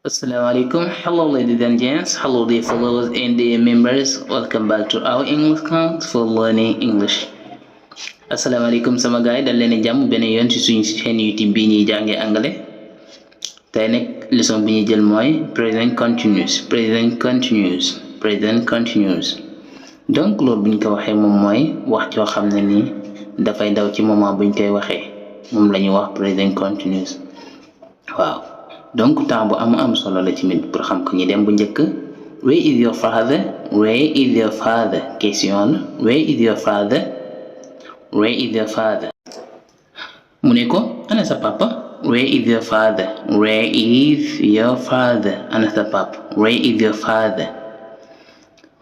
Assalamualaikum. Hello, ladies and gents. Hello, dear followers and dear members. Welcome back to our English class for learning English. Assalamualaikum sama gaay dal leen jàmm benn yoon ci suñu chaîne YouTube bi ñuy jàngee anglais. Tey nag leçon bi ñuy jël mooy present continuous. Donc loolu bu ñu ko waxee moom mooy wax joo xam ne nii dafay daw ci moment buñ koy waxee moom la ñuy wax present continuous. Waaw. Donc temps bu am solo la ci mit pour xam ko ñi dem bu njëkk where is your father question where is your father mu ne ko ana sa papa where is your father ana sa papa where is your father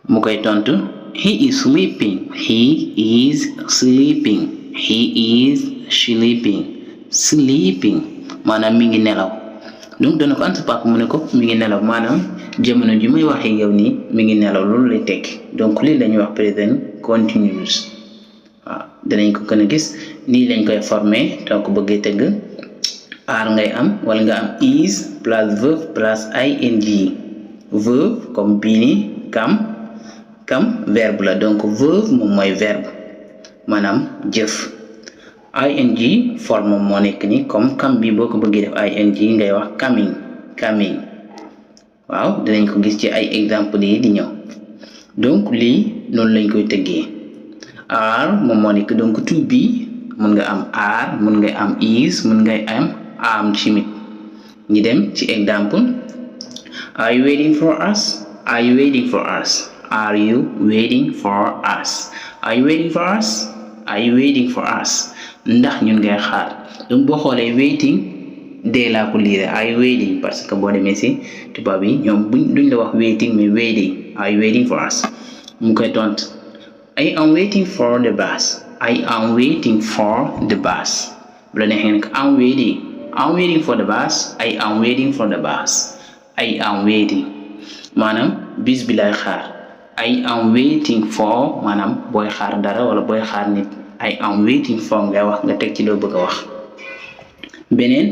mu koy tontu he is sleeping maanaam mi ngi nelaw. Donc dana ko an sa papa mu ne ko mi ngi nelaw maanaam jamono ji may waxee yow nii mi ngi nelaw loolu lay tekki donc lii la ñuy wax present continuous waaw danañ ko gën a gis nii lañ koy former donc bëggee tëgg are ngay am wala nga am is plus verb plus ing verb comme bii nii kam verbe la donc verbe moom mooy verbe maanaam jëf ing forme moo nekk ni comme kam bi boo ko bëggee def ing ngay wax coming waaw dinañ ko gis ci ay exemple yi di ñëw donc lii noonu lañ koy tëggee are moom moo nekk donc to be mun nga am are mun nga am is mun ngay am ci mit ñi dem ci exemple are you waiting for us ndax ñun ngay xaar donc boo xoolee waiting dee laa ko liire are you waiting parce que boo demee si tubaab yi ñoom duñ la wax waiting mais waiting are you waiting for us mu koy tontu I am waiting for the bus bu la neexee nag I'm waiting for the bus maanaam bis bi lay xaar I am waiting for maanaam booy xaar dara wala booy xaar nit I am waiting for ngay wax nga teg ci loo bëgg a wax beneen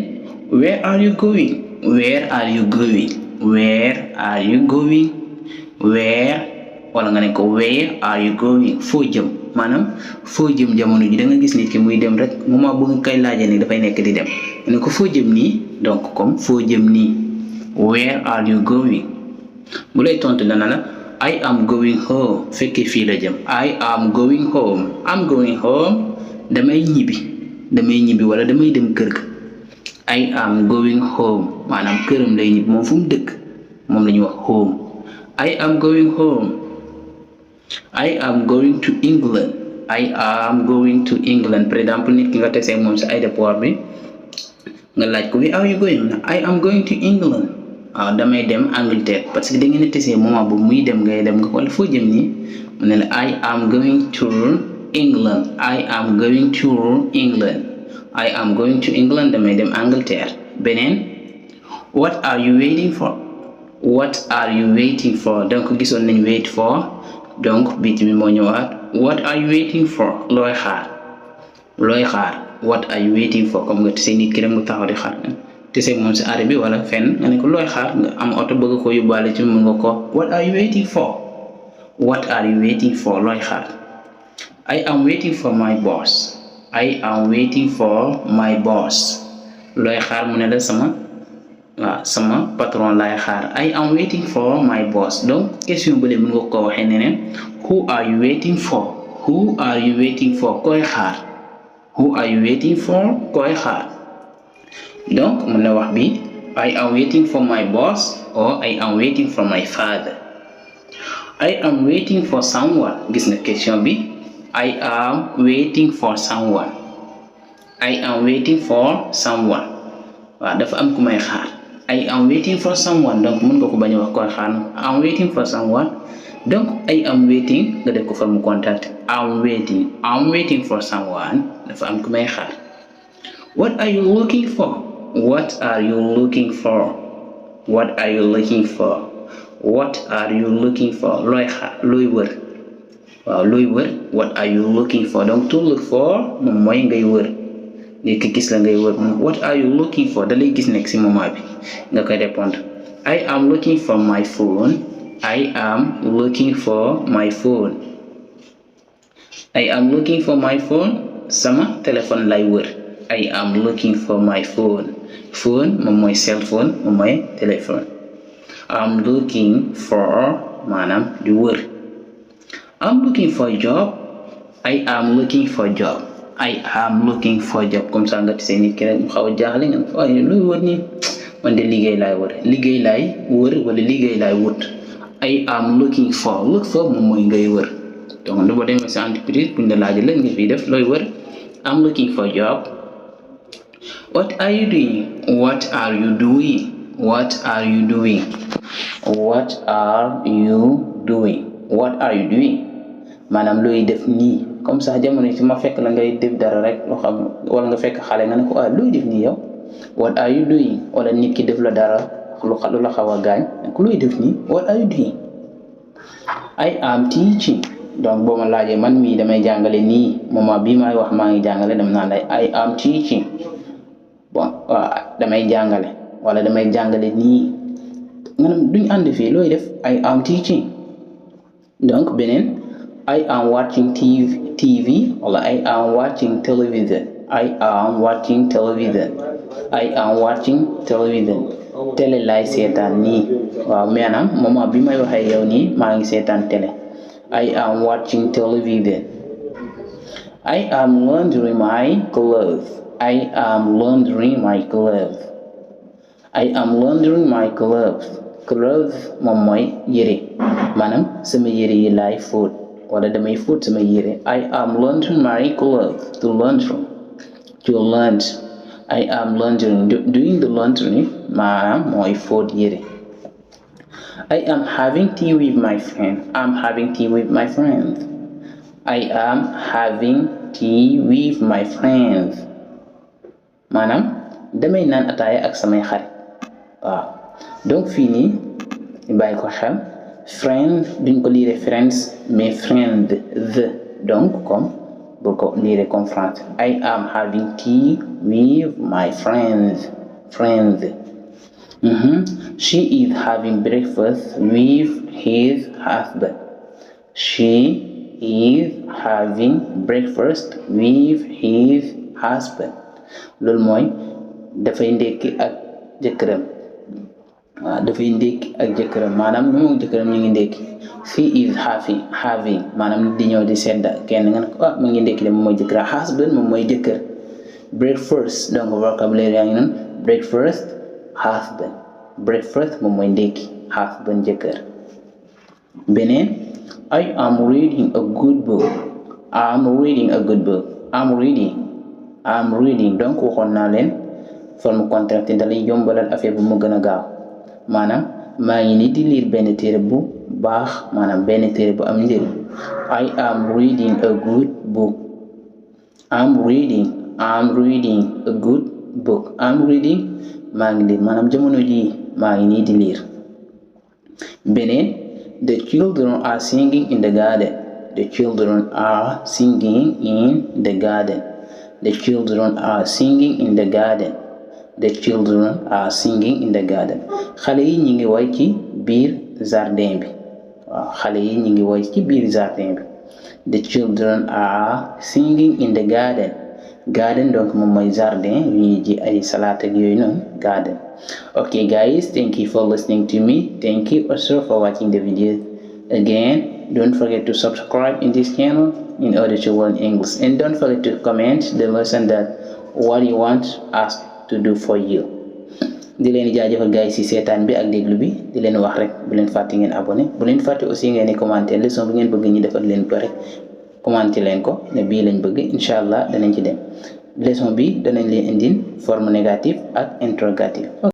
where are you going wala nga ne ko where are you going foo jëm maanaam foo jëm jamono ji da nga gis nit ki muy dem rek moment bu nga koy laajee ni dafay nekk di dem ne ko foo jëm nii donc comme foo jëm nii where are you going bu lay tontu dana la I am going home fekkee fii la jëm I am going home damay ñibbi wala damay dem kër ga I am going home maanaam këram lay ñibbi moom fu mu dëkk moom la ñuy wax home I am going home I am going to England par exemple nit ki nga tesee moom si aéroport bi nga laaj ko where are you going I am going to England waaw damay dem Angleterre parce que da ngeen a tesee moment bu muy dem ngay dem nga wala foo jëm nii mu ne la I am going to England damay dem Angleterre beneen what are you waiting for donc gisoon nañ wait for donc bit bi moo ñëwaat what are you waiting for looy xaar what are you waiting for comme nga tesee nit ki rek mu taxaw di xaar te c'est moom si arrêt bi wala fenn nga ne ko looy xaar nga am oto bëgg ko yóbbaale ci mën nga ko what are you waiting for looy xaar I am waiting for my boss looy xaar mu ne la sama patron laay xaar I am waiting for my boss donc question bële mën nga ko waxee neneen who are you waiting for koy xaar donc mën na wax bi I am waiting for my boss or I am waiting for my father I am waiting for someone gis nga question bi I am waiting for someone waaw dafa am ku may xaar I am waiting for someone donc mën nga ko bañ a wax koy xaar I am waiting for someone donc I am waiting nga def ko forme contact I'm waiting for someone dafa am ku may xaar what are you looking for looy xaar looy wër what are you looking for donc to look for moom mooy ngay wër nit ki gis la ngay wër what are you looking for da lay gis nekk si moment bi nga koy répondre I am looking for my phone. I am looking for my phone. I am looking for my phone. Sama téléphone lay wër. I am looking for my phone. Phone moom mooy cell phone moom mooy téléphone. I'm looking for maanaam di wër. I'm looking for a job. I am looking for a job. I am looking for a job comme ça nga gisee nit ki rek mu xaw a jaaxle nga ne waaye looy wër nii man de liggéey laay wër wala liggéey laay wut. I am looking for look for moom mooy ngay wër donc boo demee si entreprise buñ la laajee lan nga fiy def looy wër. I'm looking for a job. What are you doing? What are you doing? What are you doing? What are you doing? What are you doing? maanaam looy def nii comme ça jamono yi fi ma fekk la ngay def dara rek loo xam wala nga fekk xale nga ne ko looy def nii yow. What are you doing? wala nit ki def la dara lu la xaw a gaañ ko looy def nii. What are you doing? I am teaching. donc boo ma laajee man mii damay jàngale nii moment bii may wax maa ngi jàngale dama naan lay I am teaching. bon waaw damay jàngale wala damay jàngale nii maanaam duñ ànd fii looy def I am teaching. donc beneen I am watching TV wala I am watching television. I am watching television. I am watching television. télé laay seetaan nii waaw maanaam moment bi may waxee yow nii maa ngi seetaan télé. I am watching television. I am laundering my clothes. I am laundering my clothes. I am laundering my clothes. Clothes moom mooy yére maanaam sama yére yi laay fóot wala damay fóot sama yére. I am laundering my clothes. To launder. I am laundering. Doing the laundry maanaam mooy fóot yére. I am having tea with my friend. I'm having tea with my friends. I am having tea with my friends. maanaam damay naan ataaya ak samay xarit waaw donc fii nii bàyyi ko xel friend duñ ko liire friends mais friend donc comme bu ko liire comme français. I am having tea with my friends. She is having breakfast with his husband. She is having breakfast with his husband. loolu mooy dafay ndekki ak jëkkëram maanaam moom ak jëkkëram ñu ngi ndekki. She is having maanaam di ñëw di sedda kenn nga ne ko mu ngi ndekki de moom mooy jëkkër. Husband moom mooy jëkkër. Breakfast donc vocabulaire yaa ngi noonu breakfast husband. Breakfast moom mooy ndekki husband jëkkër. beneen I am reading a good book. I'm reading donc waxoon naa leen forme contractée dalay yombalal affaire bu mu gën a gaaw maanaam maa ngi nii di lire benn téere bu baax maanaam benn téere bu am njëriñ. I am reading a good book. I'm reading a good book. I'm reading maa ngi lire maanaam jamono jii maa ngi nii di lire. beneen the children are singing in the garden. The children are singing in the garden. The children are singing in the garden. The children are singing in the garden. xale yi ñu ngi woy ci biir jardin bi waaw xale yi ñu ngi woy ci biir jardin bi. The children are singing in the garden. Garden donc moom mooy jardin yu ñuy ji ay salade ak yooyu noonu garden. Okay guys, thank you for listening to me. Thank you also for watching the video. Again, don't forget to subscribe in this channel in order to learn English, and don't forget to comment the lesson that what you want us to do for you. di leen jaajëfal guys ci seetaan bi ak déglu bi di leen wax rek bu leen fàtte ngeen abonné bu leen fàtte aussi ngeen di commenter leçon bu ngeen bëgg ñu defal leen ko rek commenter leen ko ne bii lañ bëgg inshallah danañ ci dem. leçon bi danañ leen indil forme négative ak interrogative.